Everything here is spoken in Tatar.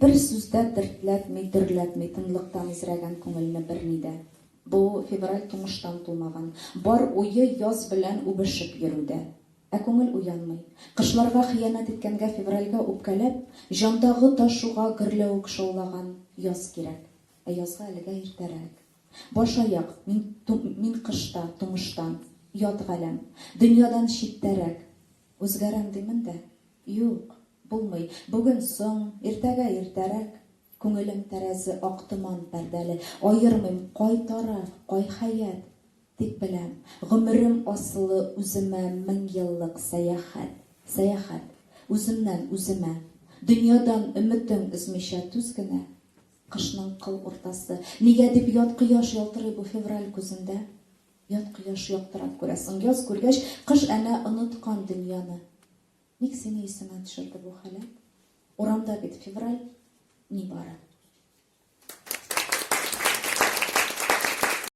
Бер сүз дә дертләтми, дөрләтми тынлыктан изрәгән күңелне берни дә. Бу февраль тумыштан тумаган, бар уе яз белән үбешеп йөрүдә. Ә күңел уянмый. Кышларга хыянәт иткәнгә февральгә үпкәләп, җандагы ташуга гөрләвек шаулаган яз кирәк. Ә язга әлегә иртәрәк. Баш-аяк, мин, мин кышта, тумыштан. Ят галәм. Дөньядан читтәрәк. Үзгәрәм димен дә. Юк, булмый. Бүген соң, иртәгә иртәрәк. Күңелем тәрәзе ак томан пәрдәле. Аермыйм, кай тараф, кай хәят. Тик беләм, гомерем асылы үземә меңьеллык сәяхәт. Сәяхәт. Үземнән үземә. Дөньядан өметең өзмичә түз генә. Кышның кыл уртасы. Нигә дип ят кояш ялтырый бу февраль күзендә? Ят кояш яктырак күрәсең. Яз күргәч, кыш әнә оныткан дөньяны. Ник сине исемә төшерде бу халәт? Урамда бит февраль, нибары.